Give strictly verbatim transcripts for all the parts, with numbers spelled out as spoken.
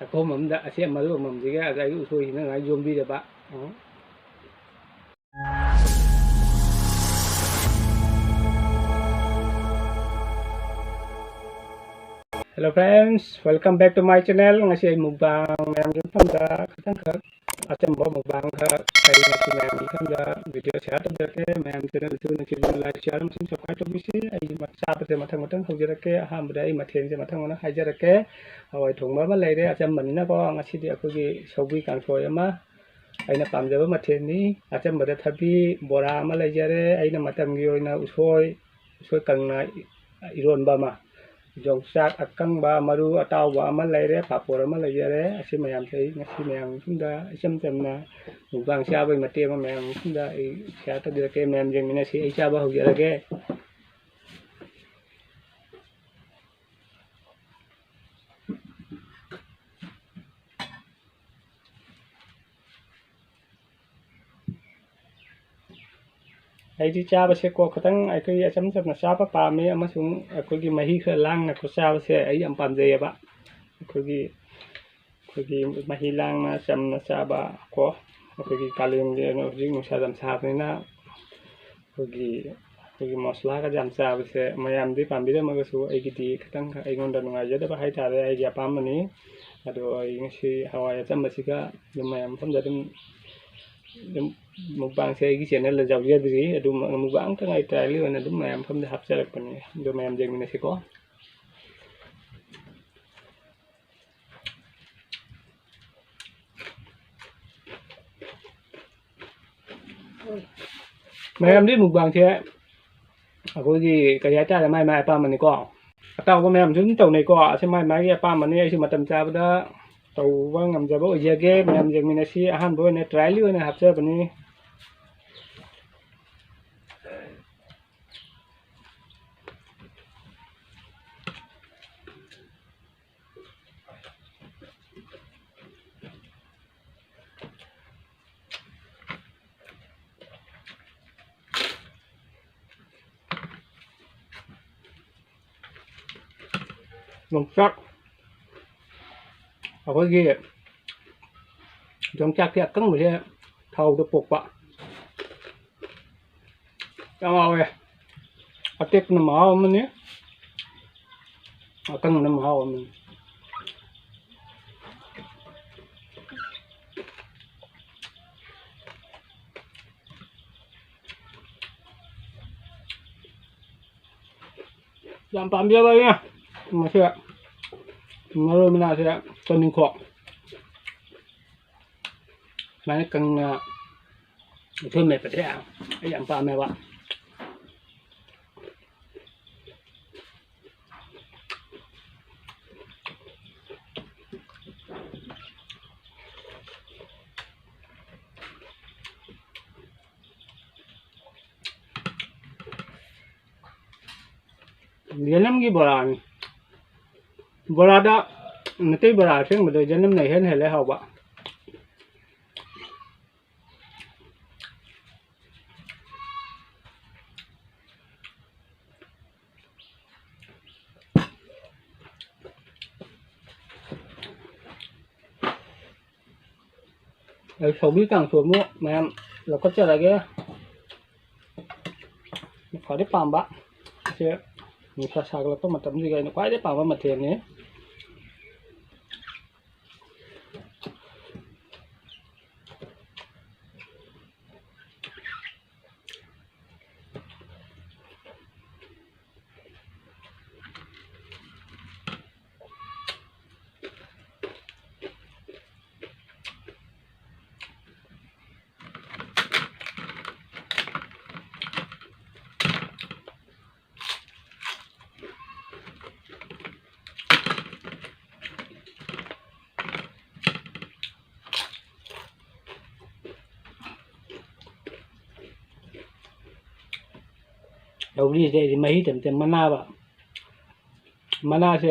ꯆꯥꯛꯈꯨꯝ ꯑꯃꯗ ꯑꯁꯤ ꯃꯔꯨ ꯑꯃꯃꯝꯁꯤꯒ ꯑꯗꯒꯤ ꯎꯁꯣꯏꯁꯤꯅ ꯉꯥꯏ ꯌꯣꯝꯕꯤꯔꯕ꯫ ꯎꯝ꯫ Hello friends, welcome back to my channel. ꯉꯁꯤ ꯑꯩ mukbang ꯃꯌꯥꯝꯒꯤ ꯃꯐꯝꯗ ꯈꯤꯇꯪꯈꯛ ꯑꯆꯝꯕ mukbang ꯈꯔ ꯀꯔꯤ ꯃꯊꯦꯜ ꯃꯌꯥꯝꯒꯤ ꯃꯐꯝꯗ video share ꯇꯧꯖꯔꯛꯀꯦ꯫ ꯃꯌꯥꯝ channel ꯁꯨ ꯅꯨꯡꯁꯤꯕꯤꯗꯨꯅ like, share ꯑꯃꯁꯨꯡ subscribe ꯇꯧꯕꯤꯁꯤ꯫ ꯑꯩ ꯆꯥꯕꯁꯦ ꯃꯊꯪ ꯃꯊꯪ ꯍꯧꯖꯔꯛꯀꯦ꯫ ꯑꯍꯥꯟꯕꯗ ꯑꯩ ꯃꯊꯦꯜꯁꯦ ꯃꯊꯪ ꯃꯊꯪ ꯍꯥꯏꯖꯔꯛꯀꯦ꯫ ꯍꯋꯥꯏ ꯊꯣꯡꯕ ꯑꯃ ꯂꯩꯔꯦ, ꯑꯆꯝꯕꯅꯤꯅꯀꯣ꯫ ꯉꯁꯤꯗꯤ ꯑꯩꯈꯣꯏꯒꯤ ꯁꯧꯒ꯭ꯔꯤ ꯀꯥꯡꯁꯣꯏ ꯑꯃ, ꯑꯩꯅ ꯄꯥꯝꯖꯕ ꯃꯊꯦꯜꯅꯤ꯫ ꯑꯆꯝꯕꯗ ꯊꯕꯤ ꯕꯣꯔꯥ ꯑꯃ ꯂꯩꯖꯔꯦ꯫ ꯑꯩꯅ ꯃꯇꯝꯒꯤ ꯑꯣꯏꯅ ꯎꯁꯣꯏ, ꯎꯁꯣꯏ ꯀꯪꯅ ꯏꯔꯣꯟꯕ ꯑꯃ, ꯌꯣꯡꯆꯥꯛ ꯑꯀꯪꯕ ꯃꯔꯨ ꯑꯇꯥꯎꯕ ꯑꯃ ꯂꯩꯔꯦ, ꯄꯥꯐꯣꯔ ꯑꯃ ꯂꯩꯖꯔꯦ꯫ ꯑꯁꯤ ꯃꯌꯥꯝꯁꯦ ꯑꯩ ꯉꯁꯤ ꯃꯌꯥꯝꯒꯤ ꯃꯐꯝꯗ ꯏꯆꯝ ꯆꯝꯅ mukbang ꯆꯥꯕꯒꯤ ꯃꯇꯦꯛ ꯑꯃ ꯃꯌꯥꯝꯒꯤ ꯃꯐꯝꯗ ꯑꯩ share ꯇꯧꯖꯔꯛꯀꯦ꯫ ꯃꯌꯥꯝ ꯌꯦꯡꯃꯤꯟꯅꯁꯤ꯫ ꯑꯩ ꯆꯥꯕ ꯍꯧꯖꯔꯒꯦ꯫ ꯑꯩꯗꯤ ꯆꯥꯕꯁꯦꯀꯣ ꯈꯤꯇꯪ ꯑꯩꯈꯣꯏꯒꯤ ꯑꯆꯝ ꯆꯝꯅ ꯆꯥꯕ ꯄꯥꯝꯃꯤ, ꯑꯃꯁꯨꯡ ꯑꯩꯈꯣꯏꯒꯤ ꯃꯍꯤ ꯈꯔ ꯂꯥꯡꯅꯀꯣ ꯆꯥꯕꯁꯦ ꯑꯩ ꯌꯥꯝ ꯄꯥꯝꯖꯩꯌꯦꯕ꯫ ꯑꯩꯈꯣꯏꯒꯤ, ꯑꯩꯈꯣꯏꯒꯤ ꯃꯍꯤ ꯂꯥꯡꯅ ꯆꯝꯅ ꯆꯥꯕ ꯀꯣ, ꯑꯩꯈꯣꯏꯒꯤ ꯀꯥꯂꯦꯟꯒꯤ ꯑꯣꯏꯅ ꯍꯧꯖꯤꯛ ꯅꯨꯡꯁꯥ ꯌꯥꯝ ꯁꯥꯕꯅꯤꯅ ꯑꯩꯈꯣꯏꯒꯤ, ꯑꯩꯈꯣꯏꯒꯤ ꯃꯁꯂꯥꯒ ꯌꯥꯝ ꯆꯥꯕꯁꯦ ꯃꯌꯥꯝꯗꯤ ꯄꯥꯝꯕꯤꯔꯝꯃꯒꯁꯨ ꯑꯩꯒꯤꯗꯤ ꯈꯤꯇꯪ ꯑꯩꯉꯣꯟꯗ ꯅꯨꯡꯉꯥꯏꯖꯗꯕ ꯍꯥꯏꯇꯥꯔꯦ, ꯑꯩꯒꯤ ꯑꯄꯥꯝꯕꯅꯤ꯫ ꯑꯗꯣ ꯑꯩ ꯉꯁꯤ ꯍꯋꯥꯏ ꯑꯆꯝꯕꯁꯤꯒ ꯑꯗꯨꯝ ꯃꯌꯥꯝ ꯃꯐꯝꯗ ꯑꯗꯨꯝ, ꯑꯗꯨꯝ mukbang ꯁꯦ ꯑꯩꯒꯤ channel ꯗ ꯌꯥꯎꯖꯗ꯭ꯔꯤ, ꯑꯗꯨꯝ mukbang ꯈꯛꯇꯪ ꯑꯩ trial ꯒꯤ ꯑꯣꯏꯅ ꯑꯗꯨꯝ ꯃꯌꯥꯝ ꯃꯐꯝꯗ ꯍꯥꯞꯆꯔꯛꯄꯅꯤ꯫ ꯑꯗꯣ ꯃꯌꯥꯝ ꯌꯦꯡꯃꯤꯟꯅꯁꯤꯀꯣ꯫ ꯃꯌꯥꯝꯗꯤ mukbang ꯁꯦ ꯑꯩꯈꯣꯏꯒꯤ ꯀꯔꯤ ꯍꯥꯏꯇꯥꯔꯦ, ꯃꯥꯏ ꯃꯥꯏ ꯑꯄꯥꯝꯕꯅꯤꯀꯣ꯫ ꯑꯇꯥꯎꯕ ꯃꯌꯥꯝꯁꯨ ꯑꯗꯨꯝ ꯇꯧꯅꯩꯀꯣ꯫ ꯑꯁꯤ ꯃꯥꯏ ꯃꯥꯏꯒꯤ ꯑꯄꯥꯝꯕꯅꯤ꯫ ꯑꯩꯁꯨ ꯃꯇꯝ ꯆꯥꯕꯗ ꯇꯧꯕ ꯉꯝꯖꯕ ꯑꯣꯏꯖꯒꯦ꯫ ꯃꯌꯥꯝ ꯌꯦꯡꯃꯤꯟꯅꯁꯤ꯫ ꯑꯍꯥꯟꯕ ꯑꯣꯏꯅ trial ꯒꯤ ꯑꯣꯏꯅ ꯍꯥꯞꯆꯕꯅꯤ꯫ ꯌꯣꯡꯆꯥꯛ ꯑꯩꯈꯣꯏꯒꯤ ꯌꯣꯡꯆꯥꯛꯁꯦ ꯑꯀꯪꯕꯁꯦ ꯊꯥꯎꯗ ꯄꯣꯛꯄ ꯌꯥꯝ ꯍꯥꯎꯋꯦ꯫ ꯑꯇꯦꯛꯄꯅ ꯃꯍꯥꯎ ꯑꯃꯅꯤ, ꯑꯀꯪꯕꯅ ꯃꯍꯥꯎ ꯑꯃꯅꯤ꯫ ꯌꯥꯝ ꯄꯥꯝꯖꯕ ꯑꯩꯅ ꯃꯁꯤ ꯃꯔꯣꯏ ꯃꯅꯥꯁꯦ, ꯇꯣꯅꯤꯡꯈꯣꯛ ꯁꯨꯃꯥꯏꯅ ꯀꯪꯅ ꯎꯁꯣꯏ ꯃꯦꯠꯄꯁꯦ ꯑꯩ ꯌꯥꯝ ꯄꯥꯝꯃꯦꯕ꯫ ꯌꯦꯅꯝꯒꯤ ꯕꯣꯔꯥꯅꯤ꯫ ꯕꯣꯔꯥꯗ, ꯃꯩꯇꯩ ꯕꯣꯔꯥ ꯑꯁꯦꯡꯕꯗ ꯌꯦꯅꯝꯅ ꯏꯍꯦꯟ ꯍꯦꯜꯂꯦ ꯍꯥꯎꯕ꯫ ꯑꯩ ꯁꯧꯒ꯭ꯔꯤ ꯀꯥꯡꯁꯨ ꯑꯃꯨꯛ ꯃꯌꯥꯝ ꯂꯧꯈꯠꯆꯔꯒꯦ꯫ ꯈ꯭ꯋꯥꯏꯗꯩ ꯄꯥꯝꯕ ꯑꯁꯦ ꯅꯨꯡꯁꯥ ꯁꯥꯒꯠꯂꯛꯄ ꯃꯇꯝꯁꯤꯒꯤ ꯑꯩꯅ ꯈ꯭ꯋꯥꯏꯗꯩ ꯄꯥꯝꯕ ꯃꯊꯦꯜꯅꯤ꯫ ꯁꯧꯒ꯭ꯔꯤꯁꯦ ꯑꯩꯗꯤ ꯃꯍꯤ ꯇꯦꯝ ꯇꯦꯝ ꯃꯅꯥꯕ, ꯃꯅꯥꯁꯦ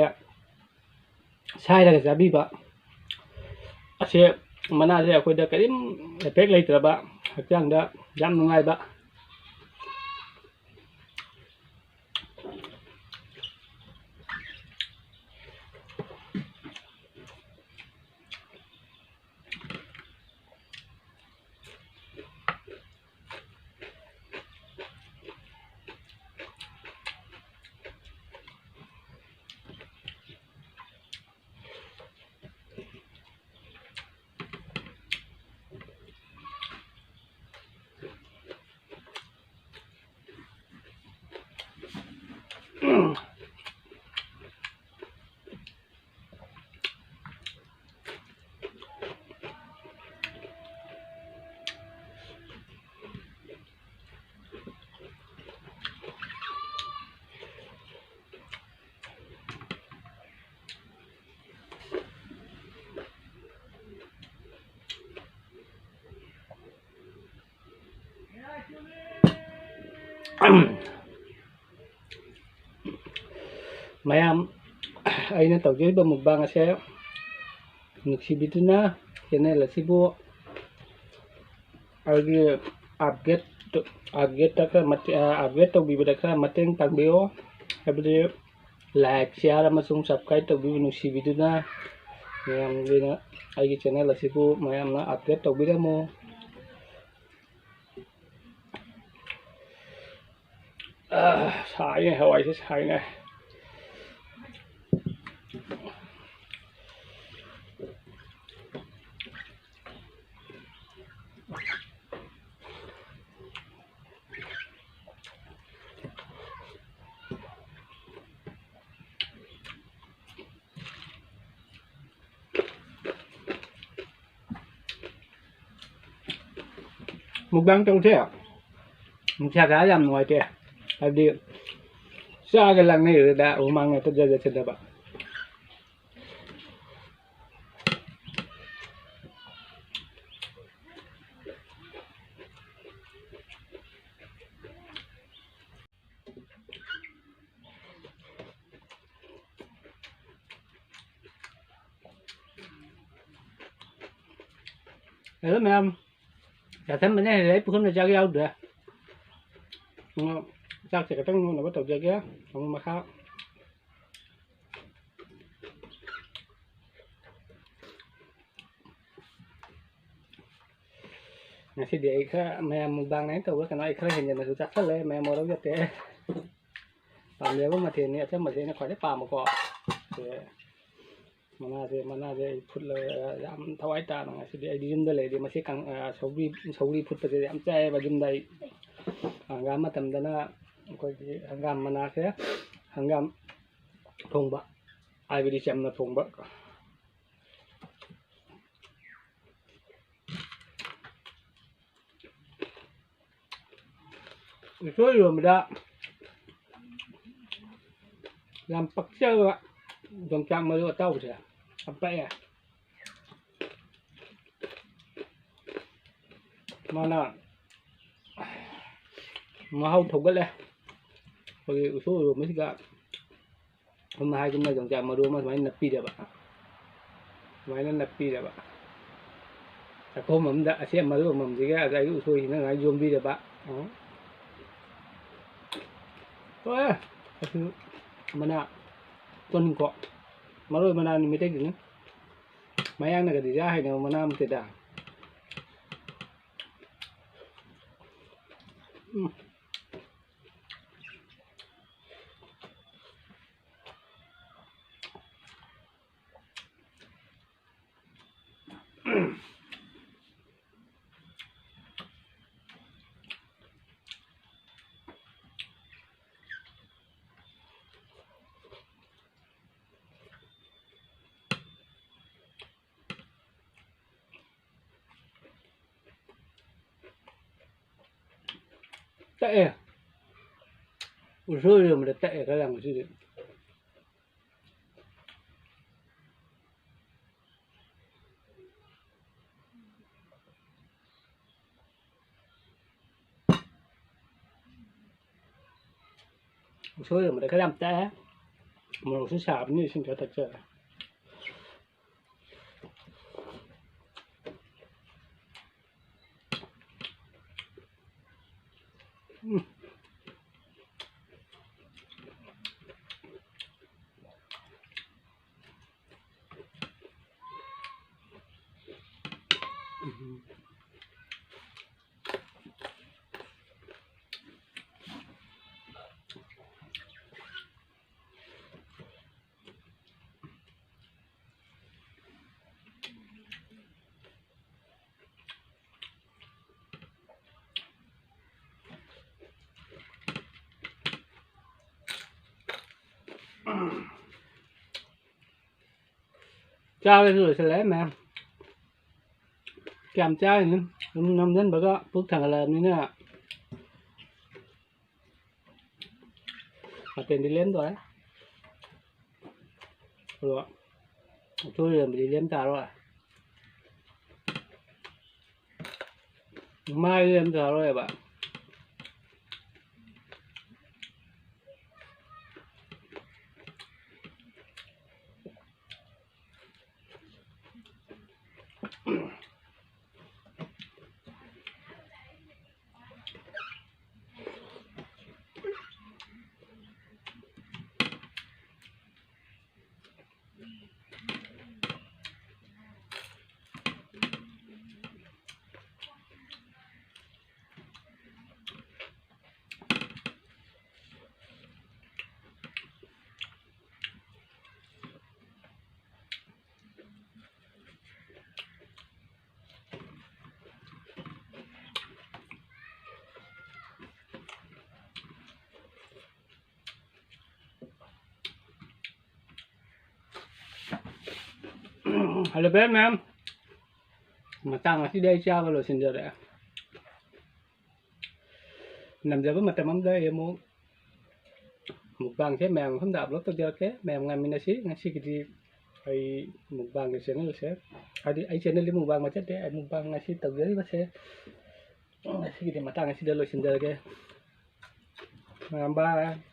ꯁꯥꯏꯔꯒ ꯆꯥꯕꯤꯕ꯫ ꯑꯁꯦ ꯃꯅꯥꯁꯦ ꯑꯩꯈꯣꯏꯗ ꯀꯔꯤꯝ effect ꯂꯩꯇ꯭ꯔꯕ, ꯍꯛꯆꯥꯡꯗ ꯌꯥꯝ ꯅꯨꯡꯉꯥꯏꯕ꯫ ꯃꯌꯥꯝ, ꯑꯩꯅ ꯇꯧꯖꯔꯤꯕ mukbang ꯑꯁꯦ ꯅꯨꯡꯁꯤꯕꯤꯗꯨꯅ channel ꯑꯁꯤꯕꯨ ꯑꯩꯒꯤ upgrade, upgrade ꯈꯔ ꯃꯇꯦ-, ꯑ, upgrade ꯇꯧꯕꯤꯕꯗ ꯈꯔ ꯃꯇꯦꯡ ꯄꯥꯡꯕꯤꯌꯣ꯫ ꯍꯥꯏꯕꯗꯤ like, share ꯑꯃꯁꯨꯡ subscribe ꯇꯧꯕꯤꯌꯨ ꯅꯨꯡꯁꯤꯕꯤꯗꯨꯅ꯫ ꯃꯌꯥꯝꯒꯤꯅ ꯑꯩꯒꯤ channel ꯑꯁꯤꯕꯨ ꯃꯌꯥꯝꯅ upgrade ꯇꯧꯕꯤꯔꯝꯃꯨ꯫ ꯑ, ꯁꯥꯏꯅꯦ, ꯍꯋꯥꯏꯁꯦ ꯁꯥꯏꯅꯦ꯫ Mukbang ꯇꯧꯁꯦ꯫ ꯅꯨꯡꯁꯥ ꯁꯥꯔ ꯌꯥꯝ ꯅꯨꯡꯉꯥꯏꯇꯦ꯫ ꯍꯥꯏꯕꯗꯤ ꯆꯥꯒ ꯂꯥꯡꯅꯩꯗꯨꯗ ꯍꯨꯃꯥꯡ ꯍꯦꯛꯇ ꯖꯔ ꯖꯔ ꯆꯦꯟꯊꯕ꯫ Hello ꯃꯌꯥꯝ, ꯆꯥꯁꯟꯕꯅꯦ꯫ ꯑꯗꯨꯗ ꯑꯩ ꯄꯨꯈꯝꯗ ꯆꯥꯛ ꯌꯥꯎꯗ꯭ꯔꯦ꯫ ꯎꯝ, ꯆꯥꯛꯁꯦ ꯈꯤꯇꯪ ꯅꯣꯛꯅꯕ ꯇꯧꯖꯒꯦ꯫ ꯑꯃꯨꯛ ꯃꯈꯥ ꯉꯁꯤꯗꯤ ꯑꯩ ꯈꯔ ꯃꯌꯥꯝ mukbang ꯅꯥꯏꯅ ꯇꯧꯕ ꯀꯩꯅꯣ, ꯑꯩ ꯈꯔ ꯍꯦꯟꯖꯟꯅꯁꯨ ꯆꯥꯁꯜꯂꯦ, ꯃꯌꯥꯝ ꯃꯣꯔꯣꯛ ꯌꯦꯠꯇꯦ꯫ ꯄꯥꯝꯖꯕ ꯃꯊꯦꯜꯅꯤ, ꯑꯆꯝꯕꯁꯦ ꯑꯩꯅ ꯈ꯭ꯋꯥꯏꯗꯩ ꯄꯥꯝꯕꯀꯣ꯫ ꯁꯦ, ꯃꯅꯥꯁꯦ, ꯃꯅꯥꯁꯦ ꯑꯩ ꯐꯨꯠꯂꯒ ꯌꯥꯝ ꯊꯋꯥꯏ ꯇꯥꯅ ꯉꯁꯤꯗꯤ ꯑꯩꯗꯤ ꯌꯨꯝꯗ ꯂꯩꯔꯗꯤ ꯃꯁꯤ ꯀꯥꯡ-, ꯑ, ꯁꯧꯒ꯭ꯔꯤ, ꯁꯧꯒ꯭ꯔꯤ ꯐꯨꯠꯄꯁꯦ ꯌꯥꯝ ꯆꯥꯏꯌꯦꯕ ꯌꯨꯝꯗ ꯑꯩ꯫ ꯍꯪꯒꯥꯝ ꯃꯇꯝꯗꯅ ꯑꯩꯈꯣꯏꯒꯤ ꯍꯪꯒꯥꯝ ꯃꯅꯥꯁꯦ, ꯍꯪꯒꯥꯝ ꯊꯣꯡꯕ, ꯍꯥꯏꯕꯗꯤ ꯆꯝꯅ ꯊꯣꯡꯕ꯫ ꯎꯁꯣꯏ ꯏꯔꯣꯟꯕꯗ ꯌꯥꯝ ꯄꯛꯆꯕ ꯌꯣꯡꯆꯥꯛ ꯃꯔꯨ ꯑꯇꯥꯎꯕꯁꯦ ꯌꯥꯝ ꯄꯛꯑꯦ꯫ ꯃꯥꯅ ꯃꯍꯥꯎ ꯊꯧꯒꯠꯂꯦ꯫ ꯑꯩꯈꯣꯏꯒꯤ ꯎꯁꯣꯏ ꯏꯔꯣꯝꯕꯁꯤꯒ ꯁꯨꯝ ꯍꯥꯏꯒꯨꯝꯅ ꯌꯣꯡꯆꯥꯛ ꯃꯔꯨ ꯑꯃ ꯁꯨꯃꯥꯏꯅ ꯅꯞꯄꯤꯔꯕ, ꯁꯨꯃꯥꯏꯅ ꯅꯞꯄꯤꯔꯕ, ꯆꯥꯛꯈꯣꯝ ꯑꯃꯗ ꯑꯁꯦꯝ ꯃꯔꯨ ꯑꯃꯃꯝꯁꯤꯒ ꯑꯗꯒꯤ ꯎꯁꯣꯏꯁꯤꯅ ꯁꯨꯃꯥꯏꯅ ꯌꯣꯝꯕꯤꯔꯕ꯫ ꯑꯣ꯫ ꯍꯣꯏ, ꯑꯁꯤ ꯃꯅꯥ ꯇꯣꯅꯤꯡꯈꯣꯛ, ꯃꯔꯣꯏ ꯃꯅꯥꯅꯤ, ꯃꯩꯇꯩꯒꯤꯅꯤ꯫ ꯃꯌꯥꯡꯅꯒꯗꯤ ꯆꯥ ꯍꯩꯅꯕ ꯃꯅꯥ ꯑꯃꯠꯇꯦꯗ꯫ ꯎꯝ꯫ ꯇꯛꯑꯦ꯫ ꯎꯁꯣꯏ ꯏꯔꯣꯝꯕꯗ ꯇꯛꯑꯦ ꯈꯔ ꯌꯥꯝ ꯉꯁꯤꯗꯤ꯫ ꯎꯁꯣꯏ ꯏꯔꯣꯝꯕꯗ ꯈꯔ ꯌꯥꯝ ꯇꯛꯑꯦ꯫ ꯃꯣꯔꯣꯛꯁꯨ ꯁꯥꯕꯅꯤꯅ ꯏꯁꯤꯡ ꯈꯔ ꯊꯛꯆꯔꯦ꯫ ꯎꯝ꯫ ꯆꯥꯕꯁꯨ ꯂꯣꯏꯁꯤꯜꯂꯛꯑꯦ ꯃꯌꯥꯝ꯫ ꯀꯌꯥꯝ ꯆꯥꯔꯤꯅꯣ? ꯑꯗꯨꯝ ꯅꯝꯁꯤꯟꯕꯒ ꯄꯨꯛ ꯊꯟꯒꯠꯂꯛꯑꯕꯅꯤꯅ꯫ ꯃꯊꯦꯜꯗꯤ ꯂꯦꯝꯗꯣꯔꯦ꯫ ꯑꯗꯣ ꯎꯁꯣꯏ ꯏꯔꯣꯝꯕꯗꯤ ꯂꯦꯝ ꯇꯥꯔꯣꯏ꯫ ꯃꯥꯏꯗꯤ ꯂꯦꯝ ꯇꯥꯔꯣꯏꯕ꯫ Hello friend ꯃꯌꯥꯝ, ꯃꯇꯥꯡ ꯑꯁꯤꯗ ꯑꯩ ꯆꯥꯕ ꯂꯣꯏꯁꯤꯟꯖꯔꯦ꯫ ꯅꯝꯖꯕ ꯃꯇꯝ ꯑꯃꯗ ꯑꯩ ꯑꯃꯨꯛ mukbangꯁꯦ ꯃꯌꯥꯝ ꯃꯐꯝꯗ upload ꯇꯧꯖꯔꯛꯀꯦ꯫ ꯃꯌꯥꯝ ꯉꯥꯏꯃꯤꯟꯅꯁꯤ꯫ ꯉꯁꯤꯒꯤꯗꯤ ꯑꯩ mukbangꯒꯤ channelꯁꯦ, ꯍꯥꯏꯗꯤ ꯑꯩ channelꯗꯤ mukbang ꯅꯠꯆꯗꯦ, ꯑꯩ mukbang ꯉꯁꯤ ꯇꯧꯖꯔꯤꯕꯁꯦ, ꯉꯁꯤꯒꯤꯗꯤ ꯃꯇꯥꯡ ꯑꯁꯤꯗ ꯂꯣꯏꯁꯤꯟꯖꯔꯒꯦ꯫ ꯃꯌꯥꯝ bye꯫